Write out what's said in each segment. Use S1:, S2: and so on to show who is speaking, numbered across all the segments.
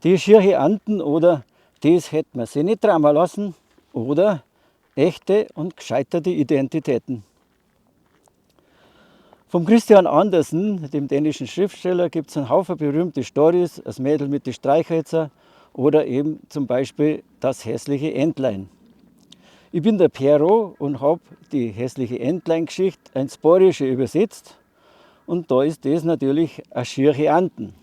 S1: Die schiache Anten oder Des hätt ma si nit trama lassen oder Echte und gescheiterte Identitäten. Vom Christian Andersen, dem dänischen Schriftsteller, gibt es einen Haufen berühmte Storys, Das Mädel mit den Streichhölzer oder eben zum Beispiel Das hässliche Entlein. Ich bin der Pero und habe die hässliche Entlein-Geschichte ins Bayerische übersetzt und da ist das natürlich a schiache Anten.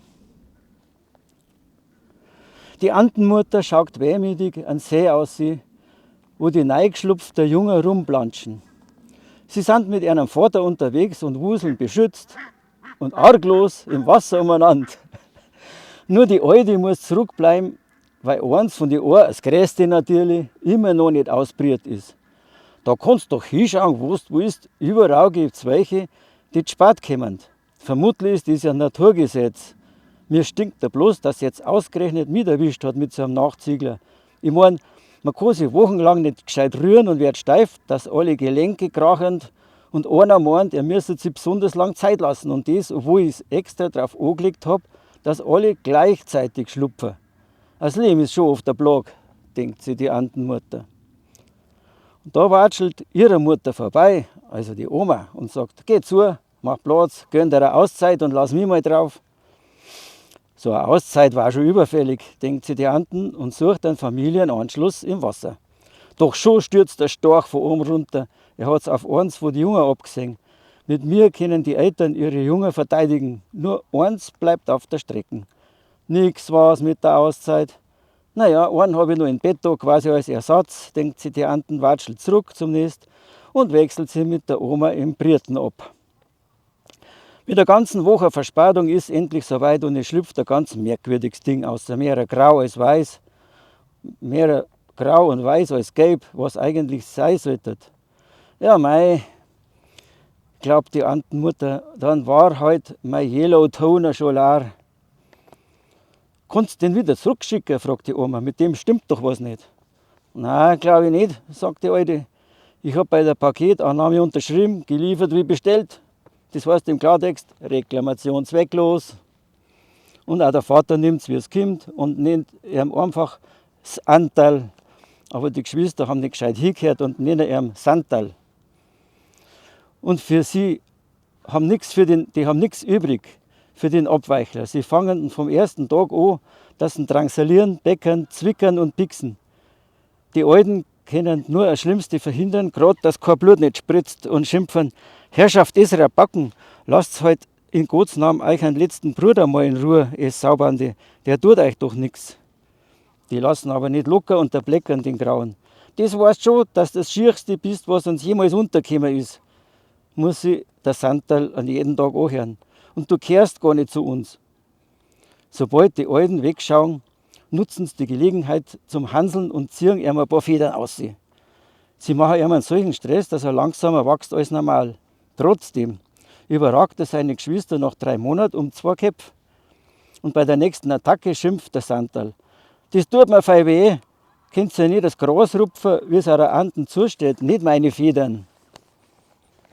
S1: Die Antenmutter schaut wehmütig an See aussi, wo die neigeschlupfte Jungen rumplanschen. Sie sind mit ihrem Vater unterwegs und wuseln beschützt und arglos im Wasser umeinander. Nur die Alte muss zurückbleiben, weil eins von den Ohr, das größte natürlich, immer noch nicht ausbrüht ist. Da kannst doch hinschauen, wo du willst, überall gibt's welche, die z'spat kommen. Vermutlich ist das ja ein Naturgesetz. Mir stinkt da bloß, dass jetzt ausgerechnet mich erwischt hat mit so einem Nachziegler. Ich mein, man kann sich wochenlang nicht gescheit rühren und wird steif, dass alle Gelenke krachen und einer meint, er müsste sich besonders lang Zeit lassen und das, obwohl ich es extra drauf angelegt hab, dass alle gleichzeitig schlupfen. Das Leben ist schon oft a Plag, denkt sich die Antenmutter. Und da watschelt ihre Mutter vorbei, also die Oma, und sagt, geh zu, mach Platz, gönn dir eine Auszeit und lass mich mal drauf. So eine Auszeit war schon überfällig, denkt sich die Anten und sucht einen Familienanschluss im Wasser. Doch schon stürzt der Storch von oben runter. Er hat's auf eins von den Jungen abgesehen. Mit mir können die Eltern ihre Jungen verteidigen. Nur eins bleibt auf der Strecke. Nix war's mit der Auszeit. Naja, einen habe ich noch in petto, quasi als Ersatz, denkt sich die Anten, watschelt zurück zum Nest und wechselt sie mit der Oma im Brüten ab. Mit der ganzen Woche Verspätung ist endlich soweit und es schlüpft ein ganz merkwürdiges Ding aus, mehr grau als weiß, mehr grau und weiß als gelb, was eigentlich sein sollte. Ja, mei, glaubt die Antenmutter, dann war halt mein Yellow Toner schon leer. Kannst du den wieder zurückschicken? Fragt die Oma. Mit dem stimmt doch was nicht. Na, glaube ich nicht, sagt die Alte. Ich hab bei der Paketannahme unterschrieben, geliefert wie bestellt. Das heißt im Klartext, Reklamation zwecklos. Und auch der Vater nimmt's, wie es kommt, und nennt ihm einfach das Anteil. Aber die Geschwister haben nicht gescheit hingehört und nennen ihm Santal. Und für sie haben nix für den, die haben nix übrig für den Abweichler. Sie fangen vom ersten Tag an, dass sie drangsalieren, beckern, zwickern und pixen. Die Alten können nur das Schlimmste verhindern, grad, dass kein Blut nicht spritzt und schimpfen, Herrschaft ist Backen, lasst halt in Gottes Namen euch einen letzten Bruder mal in Ruhe, ihr Saubande, der tut euch doch nix. Die lassen aber nicht locker und bleckern den Grauen. Das weißt schon, dass das Schierste bist, was uns jemals untergekommen ist, muss sich der Santal an jeden Tag anhören. Und du kehrst gar nicht zu uns. Sobald die Alten wegschauen, nutzen sie die Gelegenheit zum Hanseln und ziehen ihm ein paar Federn aus. Sie machen ihm einen solchen Stress, dass er langsamer wächst als normal. Trotzdem überragt er seine Geschwister nach 3 Monaten um zwei Köpfe. Und bei der nächsten Attacke schimpft der Santal. Das tut mir fei weh. Könnt ihr nicht das Gras rupfen, wie es eurer Anten zusteht, nicht meine Federn.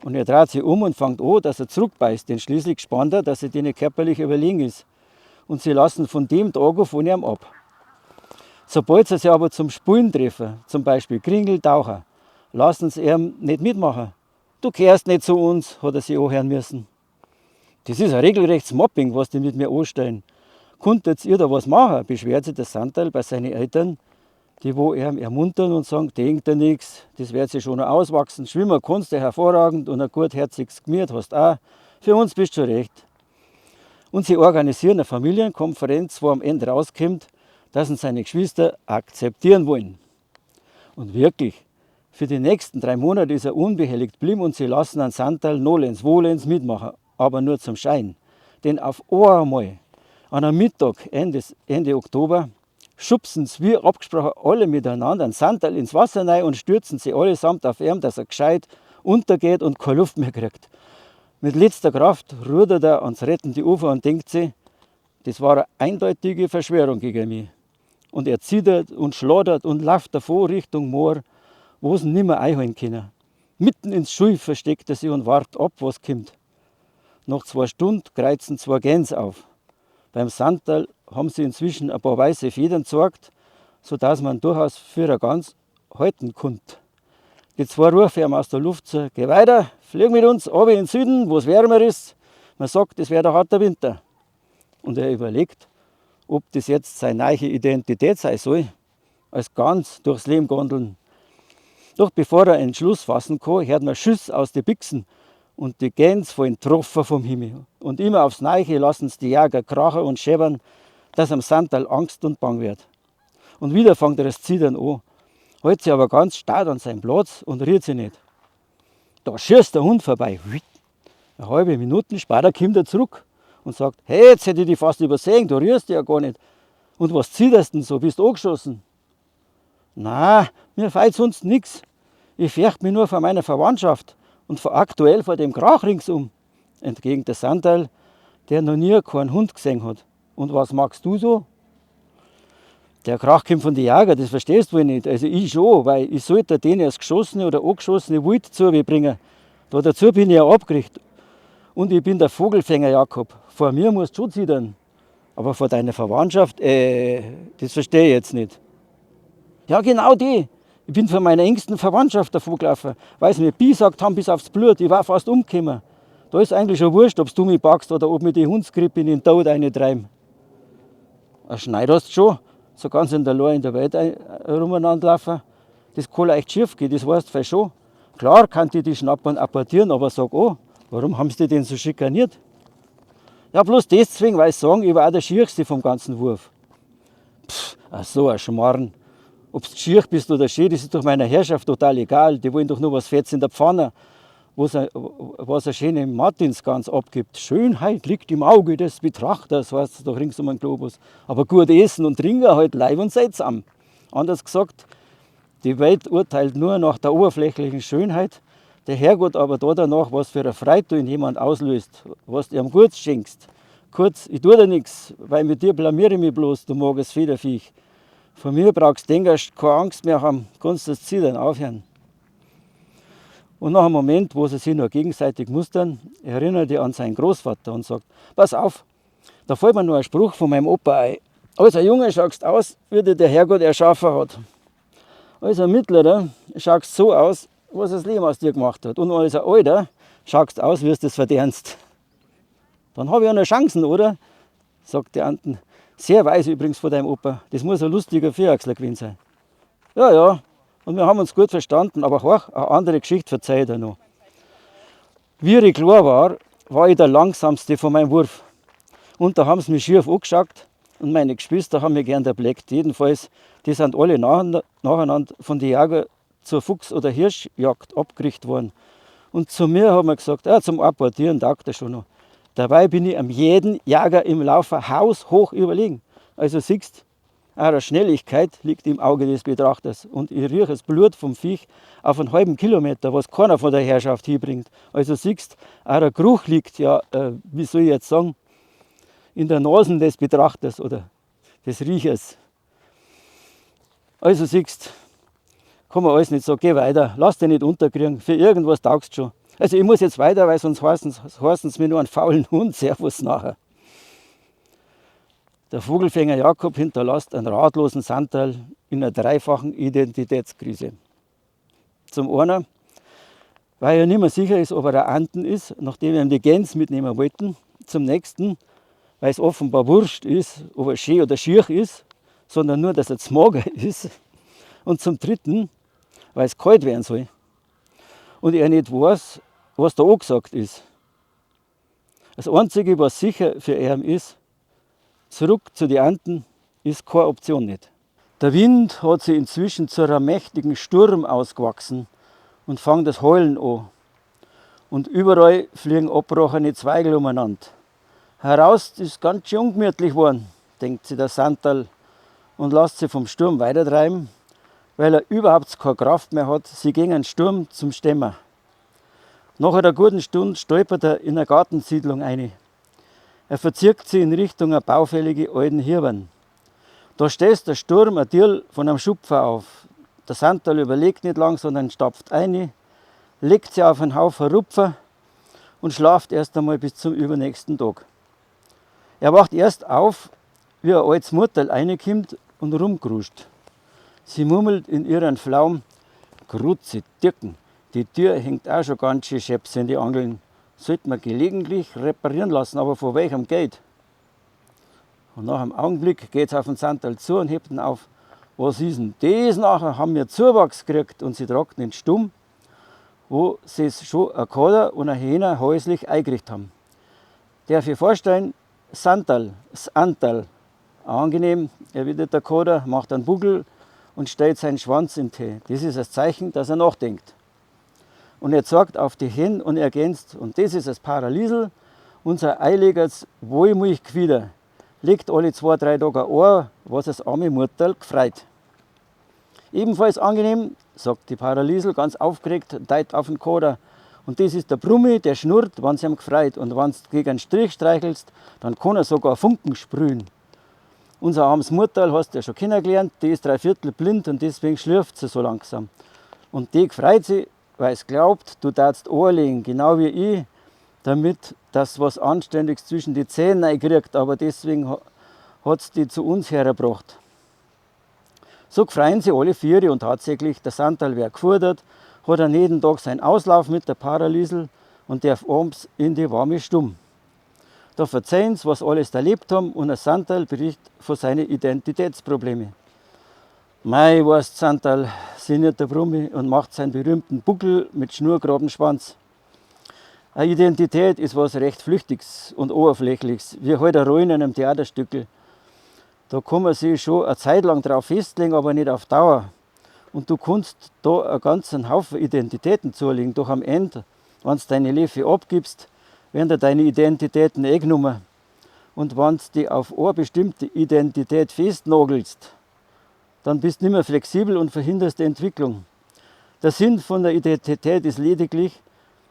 S1: Und er dreht sich um und fängt an, dass er zurückbeißt, denn schließlich spannt er, dass er denen körperlich überlegen ist. Und sie lassen von dem Tag an von ihm ab. Sobald sie sich aber zum Spielen treffen, zum Beispiel Kringeltaucher, lassen sie ihm nicht mitmachen. Du kehrst nicht zu uns, hat er sich anhören müssen. Das ist ein regelrechtes Mobbing, was die mit mir anstellen. Konntet ihr da was machen? Beschwert sich der Santal bei seinen Eltern, die wo ihm ermuntern und sagen, denk dir nix, das wird sich schon noch auswachsen. Schwimmen kannst du hervorragend und ein gutherziges Gemüt hast auch. Für uns bist du schon recht. Und sie organisieren eine Familienkonferenz, wo am Ende rauskommt, dass ihn seine Geschwister akzeptieren wollen. Und wirklich, für die nächsten 3 Monate ist er unbehelligt geblieben und sie lassen an Santal nolens volens mitmachen, aber nur zum Schein. Denn auf einmal, an einem Mittag Ende Oktober, schubsen sie wie abgesprochen alle miteinander einen Santal ins Wasser rein und stürzen sie allesamt auf ihn, dass er gescheit untergeht und keine Luft mehr kriegt. Mit letzter Kraft rudert er ans rettende Ufer und denkt sich, das war eine eindeutige Verschwörung gegen mich. Und er zittert und schlodert und läuft davor Richtung Moor, wo sie ihn nimmer einholen können. Mitten ins Schilf versteckt er sich und wart ab, was kommt. Nach 2 Stunden kreuzen zwei Gänse auf. Beim Santerl haben sich inzwischen ein paar weiße Federn gezeigt, sodass man durchaus für eine Gans halten konnte. Die zwei rufen ihm aus der Luft zu: Geh weiter, flieg mit uns runter in den Süden, wo es wärmer ist. Man sagt, es wird ein harter Winter. Und er überlegt, ob das jetzt seine neue Identität sein soll, als Gans durchs Leben gondeln. Doch bevor er einen Entschluss fassen kann, hört man Schüsse aus den Büchsen und die Gänse fallen Tropfen vom Himmel. Und immer aufs Neue lassen's die Jäger krachen und scheppern, dass am Santerl Angst und Bang wird. Und wieder fängt er das Zittern an, hält sich aber ganz stark an seinen Platz und rührt sich nicht. Da schießt der Hund vorbei. Eine halbe Minute später kommt er zurück und sagt: Hey, jetzt hätte ich dich fast übersehen, du rührst dich ja gar nicht. Und was zitterst denn so, bist angeschossen? Na, mir fehlt sonst nix. Ich fürchte mich nur vor meiner Verwandtschaft und vor aktuell vor dem Krach ringsum, entgegnet der Santerl, der noch nie keinen Hund gesehen hat. Und was magst du so? Der Krach kommt von den Jäger, das verstehst du wohl nicht. Also ich schon, weil ich sollte denen das geschossene oder angeschossene Wild zu bringen. Da dazu bin ich ja abgerichtet. Und ich bin der Vogelfänger Jakob. Vor mir musst du schon zittern. Aber vor deiner Verwandtschaft, das verstehe ich jetzt nicht. Ja, genau die. Ich bin von meiner engsten Verwandtschaft davon gelaufen, weil sie mir bisagt haben bis aufs Blut. Ich war fast umgekommen. Da ist eigentlich schon wurscht, ob du mich packst oder ob mir die Hundsgrippe in den Tod eintreiben. Ein Schneid hast du schon, so ganz in der Lohr in der Welt rumeinander laufen. Das kann leicht schief gehen, das weißt du vielleicht schon. Klar kann die dich schnappen und apportieren, aber sag an, warum haben sie dich denn so schikaniert? Ja, bloß deswegen, weil sie sagen, ich war auch der Schierste vom ganzen Wurf. Pff, ach so ein Schmarrn. Ob du schier bist oder schön, das ist doch meiner Herrschaft total egal. Die wollen doch nur was Fettes in der Pfanne, was eine schöne Martinsgans abgibt. Schönheit liegt im Auge des Betrachters, heißt es doch rings um den Globus. Aber gut essen und trinken halt Leib und Seele zusammen. Anders gesagt, die Welt urteilt nur nach der oberflächlichen Schönheit, der Herrgott aber da danach, was für eine Freude du in jemand auslöst, was du ihm gut schenkst. Kurz, ich tu dir nix, weil mit dir blamiere ich mich bloß, du mageres Federviech. Von mir brauchst du denkst, keine Angst mehr haben, kannst das Zittern aufhören. Und nach einem Moment, wo sie sich nur gegenseitig mustern, erinnert er an seinen Großvater und sagt: Pass auf, da fällt mir noch ein Spruch von meinem Opa ein. Als ein Junge schaust aus, wie dir der Herrgott erschaffen hat. Als ein Mittlerer schaust so aus, was das Leben aus dir gemacht hat. Und als ein Alter schaust aus, wie du es verdienst. Dann habe ich ja noch Chancen, oder? Sagt der Anten. Sehr weise übrigens von deinem Opa. Das muss ein lustiger Vierachsler gewesen sein. Ja, ja. Und wir haben uns gut verstanden, aber horch, eine andere Geschichte verzeih ich dir noch. Wie ich klar war, war ich der langsamste von meinem Wurf. Und da haben sie mich schief angeschaut und meine Geschwister haben mich gern erbleckt. Jedenfalls, die sind alle nacheinander von den Jäger zur Fuchs- oder Hirschjagd abgerichtet worden. Und zu mir haben wir gesagt, ja, zum Apportieren taugt er schon noch. Dabei bin ich am jeden Jäger im Laufer haushoch überlegen. Also siehst, auch Schnelligkeit liegt im Auge des Betrachters. Und ich rieche das Blut vom Viech auf einen halben Kilometer, was keiner von der Herrschaft hinbringt. Also siehst, auch der Geruch liegt ja, wie soll ich jetzt sagen, in der Nase des Betrachters oder des Riechers. Also siehst, kann man alles nicht sagen, geh weiter, lass dich nicht unterkriegen, für irgendwas taugst du schon. Also ich muss jetzt weiter, weil sonst heißen sie mir nur einen faulen Hund. Servus nachher. Der Vogelfänger Jakob hinterlässt einen ratlosen Santerl in einer dreifachen Identitätskrise. Zum einen, weil er nicht mehr sicher ist, ob er ein Anten ist, nachdem ihm die Gänse mitnehmen wollten. Zum nächsten, weil es offenbar wurscht ist, ob er schön oder schier ist, sondern nur, dass er zu mager ist. Und zum dritten, weil es kalt werden soll. Und er nicht weiß, was da angesagt ist. Das Einzige, was sicher für ihn ist, zurück zu den Anten ist keine Option nicht. Der Wind hat sich inzwischen zu einem mächtigen Sturm ausgewachsen und fängt das Heulen an. Und überall fliegen abbrochene Zweige umeinander. Heraus ist ganz schön ungemütlich geworden, denkt sich der Santerl und lässt sich vom Sturm weitertreiben, weil er überhaupt keine Kraft mehr hat, sie gegen einen Sturm zum Stemmen. Nach einer guten Stunde stolpert er in eine Gartensiedlung ein. Er verzieht sich in Richtung einer baufällige alten Hirwen. Da stößt der Sturm ein Dirl von einem Schupfer auf. Der Santerl überlegt nicht lang, sondern stapft ein, legt sich auf einen Haufen Rupfer und schlaft erst einmal bis zum übernächsten Tag. Er wacht erst auf, wie a alts Mutterl einekommt und rumgruscht. Sie murmelt in ihren Flaum: Grutze Dirken, die Tür hängt auch schon ganz schön scheps in die Angeln. Sollte man gelegentlich reparieren lassen, aber von welchem Geld? Und nach einem Augenblick geht's auf den Santerl zu und hebt ihn auf. Was ist denn das nachher? Haben wir Zuwachs gekriegt und sie tragt ihn stumm, wo sie's schon ein Kader und ein Hähner häuslich eingerichtet haben. Darf ich vorstellen, Santerl, das Anterl. Angenehm, erwidert der Kader, macht einen Buckel und stellt seinen Schwanz in den Tee. Das ist das Zeichen, dass er nachdenkt. Und er zeigt auf die Hen und ergänzt, und das ist das Paraliesel, unser eiliges Wollmilchgewider. Legt alle 2, 3 Tage ein Ohr, was das arme Mutterl gefreut. Ebenfalls angenehm, sagt die Paraliesel ganz aufgeregt, deit auf den Kader. Und das ist der Brummi, der schnurrt, wenn's ihm gefreut. Und wenn's gegen einen Strich streichelst, dann kann er sogar Funken sprühen. Unser armes Mutterl hast du ja schon kennengelernt, die ist dreiviertel blind und deswegen schlürft sie so langsam. Und die freut sich, weil's glaubt, du darfst anlegen, genau wie ich, damit das was Anständiges zwischen die Zähne reinkriegt, aber deswegen hat's die zu uns hergebracht. So freuen sich alle vier und tatsächlich, der Santerl wird gefordert, hat er jeden Tag seinen Auslauf mit der Paraliesel und darf abends in die warme Stumm. Da verzeihen sie, was alles erlebt haben und der Santerl berichtet von seinen Identitätsproblemen. Mei, weißt Santerl, sinniert der Brummi und macht seinen berühmten Buckel mit schnurgerabem Schwanz. Eine Identität ist was recht Flüchtiges und Oberflächliches, wie halt eine Rolle in einem Theaterstückel. Da kann man sich schon eine Zeit lang drauf festlegen, aber nicht auf Dauer. Und du kannst da einen ganzen Haufen Identitäten zulegen, doch am Ende, wenn du deine Lefe abgibst, werden dir deine Identitäten eh genommen. Und wenn du dich auf eine bestimmte Identität festnagelst, dann bist du nicht mehr flexibel und verhinderst die Entwicklung. Der Sinn von der Identität ist lediglich,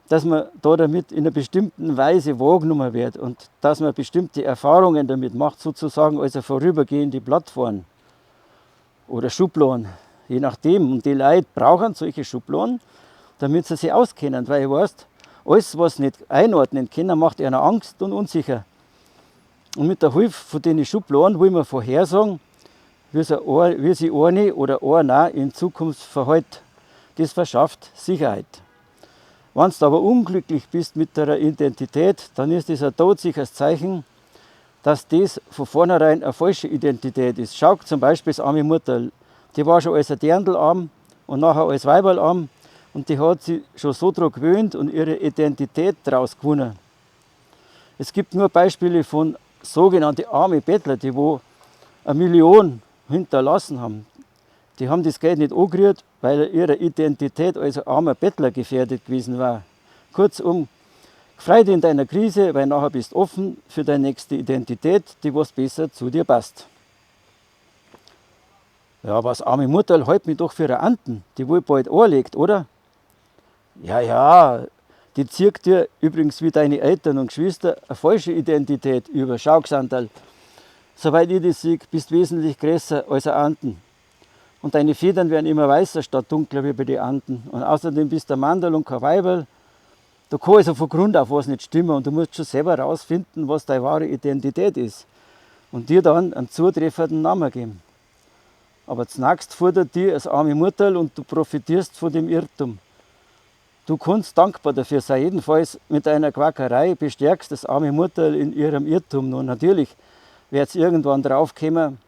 S1: dass man da damit in einer bestimmten Weise wahrgenommen wird und dass man bestimmte Erfahrungen damit macht, sozusagen als eine vorübergehende Plattform oder Schubladen, je nachdem. Und die Leute brauchen solche Schubladen, damit sie sich auskennen, weil weißt, alles, was nicht einordnen können, macht einer Angst und unsicher. Und mit der Hilfe von den Schubladen will man vorhersagen, wie sich eine oder einer in Zukunft verhält. Das verschafft Sicherheit. Wenn du aber unglücklich bist mit deiner Identität, dann ist das ein todsicheres Zeichen, dass das von vornherein eine falsche Identität ist. Schau zum Beispiel das arme Mutter, die war schon als ein Dirndl arm und nachher als Weiberl arm und die hat sich schon so dran gewöhnt und ihre Identität daraus gewonnen. Es gibt nur Beispiele von sogenannten armen Bettler, die wo 1 Million hinterlassen haben. Die haben das Geld nicht angerührt, weil ihre Identität als armer Bettler gefährdet gewesen war. Kurzum, freu dich in deiner Krise, weil nachher bist du offen für deine nächste Identität, die was besser zu dir passt. Ja, aber das arme Mutterl hält mich doch für eine Anten, die wohl bald anlegt, oder? Ja, ja, die zieht dir übrigens wie deine Eltern und Geschwister eine falsche Identität über. Schau, Xanderl, soweit ich das sehe, bist du wesentlich größer als eine Anten. Und deine Federn werden immer weißer statt dunkler wie bei den Anten. Und außerdem bist du ein Mandel und kein Weiberl. Da kann also von Grund auf was nicht stimmen und du musst schon selber rausfinden, was deine wahre Identität ist. Und dir dann einen zutreffenden Namen geben. Aber zunächst fordert dir das arme Mutterl und du profitierst von dem Irrtum. Du kannst dankbar dafür sein. Jedenfalls mit deiner Quackerei bestärkst das arme Mutterl in ihrem Irrtum. Und natürlich wird's irgendwann draufkommen,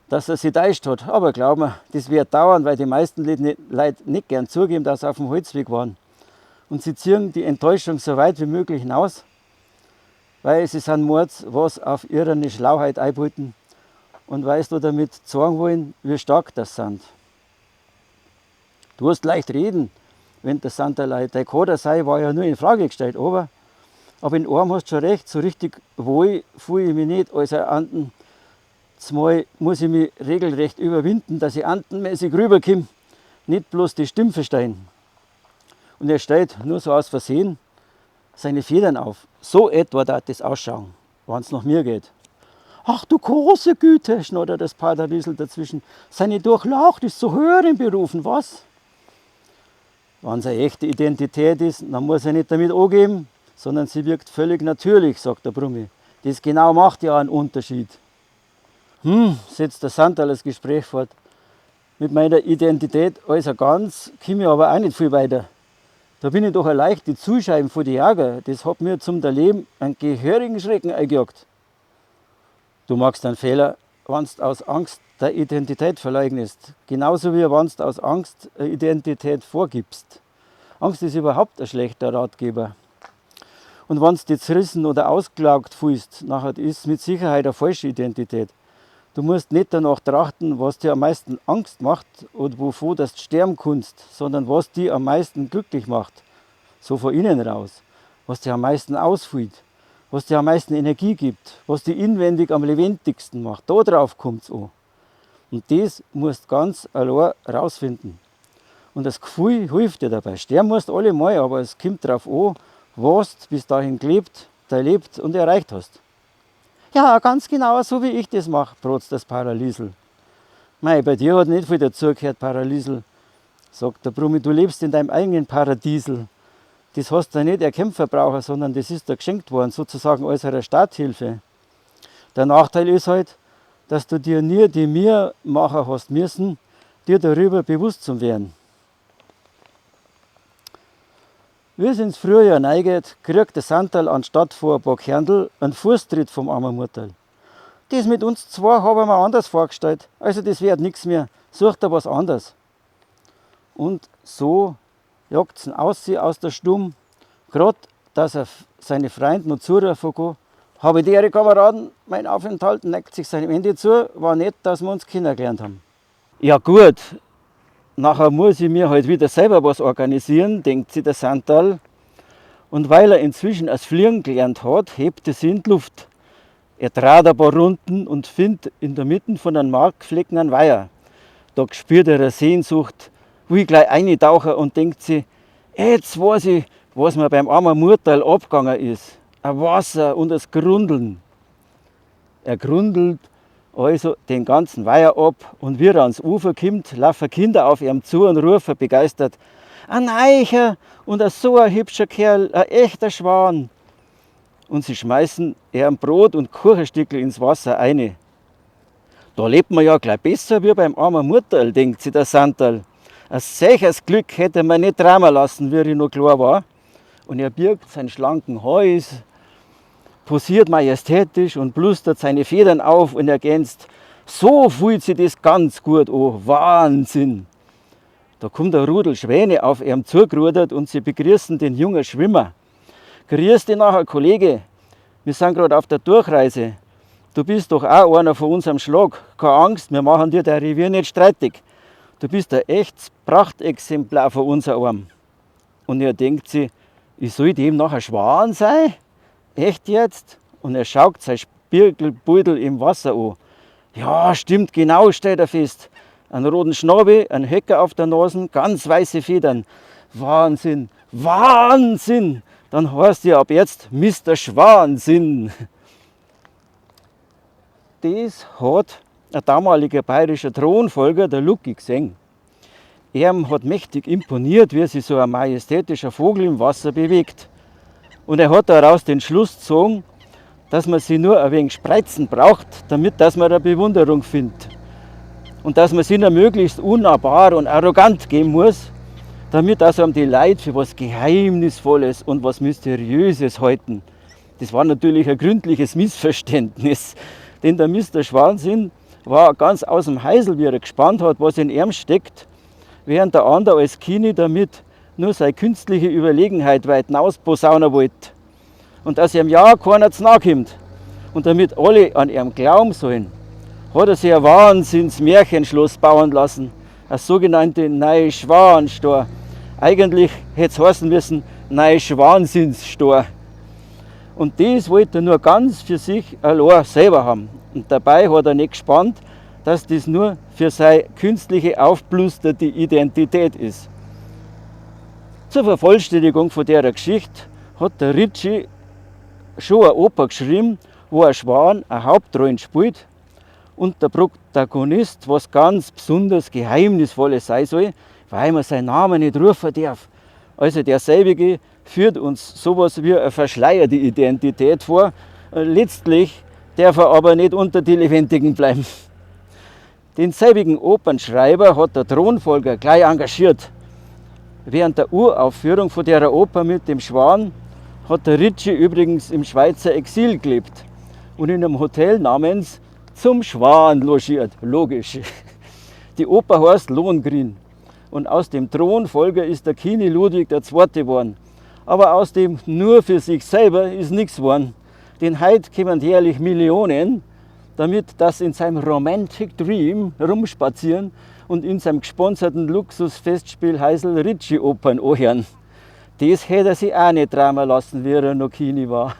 S1: dass er sich täuscht hat. Aber glaub mir, das wird dauern, weil die meisten Leute nicht gern zugeben, dass sie auf dem Holzweg waren. Und sie ziehen die Enttäuschung so weit wie möglich hinaus, weil sie sind Mords, was auf ihre Schlauheit einbeuten und weil sie damit zeigen wollen, wie stark das sind. Du hast leicht reden, wenn der Santerlei dein Kader sei, war ja nur in Frage gestellt, aber in einem hast du schon recht, so richtig wohl fühle ich mich nicht als ein Anten. Zumal muss ich mich regelrecht überwinden, dass ich antenmäßig rüberkomme, nicht bloß die Stimme verstehen. Und er stellt nur so aus Versehen seine Federn auf. So etwa darf das ausschauen, wenn's nach mir geht. Ach du große Güte, schnoddert das Paterliesel dazwischen. Seine Durchlaucht ist zu höheren Berufen, was? Wenn's eine echte Identität ist, dann muss er nicht damit angeben, sondern sie wirkt völlig natürlich, sagt der Brummi. Das genau macht ja einen Unterschied. Hm, setzt der Santerl das Gespräch fort. Mit meiner Identität als a Gans komm ich aber auch nicht viel weiter. Da bin ich doch eine leichte Zielscheibe vor die Jäger. Das hat mir zum Leben einen gehörigen Schrecken eingejagt. Du machst einen Fehler, wenn's aus Angst deine Identität verleugnest. Genauso wie wenn's aus Angst eine Identität vorgibst. Angst ist überhaupt ein schlechter Ratgeber. Und wenn's dich zerrissen oder ausgelaugt fühlst, nachher ist mit Sicherheit eine falsche Identität. Du musst nicht danach trachten, was dir am meisten Angst macht oder wovor du sterben kannst, sondern was dich am meisten glücklich macht. So von innen raus. Was dich am meisten ausfüllt, was dir am meisten Energie gibt, was dich inwendig am lebendigsten macht. Da drauf kommt's an. Und das musst ganz allein rausfinden. Und das Gefühl hilft dir dabei. Sterben musst alle mal, aber es kommt drauf an, was du bis dahin gelebt, erlebt und erreicht hast. Ja, ganz genau so wie ich das mache, protzt das Paraliesel. Mei, bei dir hat nicht viel dazugehört, Paraliesel, sagt der Brummi, du lebst in deinem eigenen Paradiesel. Das hast du nicht erkämpfen brauchen, sondern das ist dir geschenkt worden, sozusagen als eine Starthilfe. Der Nachteil ist halt, dass du dir nie die Mühe machen hast müssen, dir darüber bewusst zu werden. Wie es ins Frühjahr neiget, kriegt der Santerl anstatt vor ein paar Kerndl einen Fußtritt vom armen Mutterl. Das mit uns zwei habe ich mir anders vorgestellt, also das wird nix mehr, such dir was anderes. Und so jagt's ihn aus, aus der Stumm, grad, dass er seine Freunde noch zurufen kann. Habe die Ehre, Kameraden, mein Aufenthalt neigt sich seinem Ende zu, war nett, dass wir uns kennengelernt haben. Ja gut, nachher muss ich mir halt wieder selber was organisieren, denkt sich der Santerl. Und weil er inzwischen das Fliegen gelernt hat, hebt er sich in die Luft. Er dreht ein paar Runden und findet in der Mitte von einem Marktflecken einen Weiher. Da spürt er eine Sehnsucht, will gleich eintauchen und denkt sich, jetzt weiß ich, was mir beim armen Murtal abgegangen ist. Ein Wasser und das Grundeln. Er grundelt also den ganzen Weiher ab und wie er ans Ufer kommt, laufen Kinder auf ihm zu und rufen begeistert, ein Eicher und ein so ein hübscher Kerl, ein echter Schwan. Und sie schmeißen ihm Brot und Kuchenstückel ins Wasser eine. Da lebt man ja gleich besser wie beim armen Mutterl, denkt sich der Santerl. Ein solches Glück hätte man nicht träumen lassen, wie ich noch klar war. Und er birgt seinen schlanken Hals, posiert majestätisch und blustert seine Federn auf und ergänzt, so fühlt sich das ganz gut an, Wahnsinn. Da kommt ein Rudel Schwäne auf ihm zugerudert und sie begrüßen den jungen Schwimmer. Grüß dich nachher, Kollege, wir sind grad auf der Durchreise. Du bist doch auch einer von unserem Schlag. Keine Angst, wir machen dir dein Revier nicht streitig. Du bist ein echtes Prachtexemplar von unserem Arm. Und er denkt sich, ich soll dem nachher Schwan sein? Echt jetzt? Und er schaut sein Spiegelbeutel im Wasser an. Ja, stimmt, genau, stellt er fest. Einen roten Schnabel, einen Höcker auf der Nase, ganz weiße Federn. Wahnsinn, Wahnsinn! Dann heißt ja ab jetzt Mister Schwansinn. Das hat ein damaliger bayerischer Thronfolger, der Lucki, gesehen. Er hat mächtig imponiert, wie sich so ein majestätischer Vogel im Wasser bewegt. Und er hat daraus den Schluss gezogen, dass man sie nur ein wenig spreizen braucht, damit dass man eine Bewunderung findet. Und dass man sie nur möglichst unnahbar und arrogant geben muss, damit also die Leute für was Geheimnisvolles und was Mysteriöses halten. Das war natürlich ein gründliches Missverständnis, denn der Mister Schwansinn war ganz aus dem Heisel, wie er gespannt hat, was in ihm steckt, während der andere als Kini damit nur seine künstliche Überlegenheit weit hinausposaunen wollte. Und dass ihm ja keiner zu nahe kommt und damit alle an ihm glauben sollen, hat er sich ein Wahnsinns-Märchenschloss bauen lassen, das sogenannte Neuschwanstor. Eigentlich hätte es heißen müssen Neuschwansinnstor. Und das wollte er nur ganz für sich allein selber haben. Und dabei hat er nicht gespannt, dass das nur für seine künstliche aufblusterte Identität ist. Zur Vervollständigung von der Geschichte hat der Ritchie schon eine Oper geschrieben, wo ein Schwan eine Hauptrolle spielt und der Protagonist was ganz besonders Geheimnisvolles sein soll, weil man seinen Namen nicht rufen darf. Also derselbige führt uns sowas wie eine verschleierte Identität vor, Letztlich derf er aber nicht unter die Lebendigen bleiben. Den selbigen Opernschreiber hat der Thronfolger gleich engagiert. Während der Uraufführung von der Oper mit dem Schwan hat der Ricci übrigens im Schweizer Exil gelebt und in einem Hotel namens Zum Schwan logiert. Logisch. Die Oper heißt Lohengrin. Und aus dem Thronfolger ist der Kini Ludwig II. Geworden. Aber aus dem nur für sich selber ist nichts geworden. Denn heut kommen jährlich Millionen, damit das in seinem Romantic Dream rumspazieren und in seinem gesponserten Luxusfestspielhäusl Ricci-Opern anhören. Das hätte er sich auch nicht träumen lassen, wie er noch Kini war.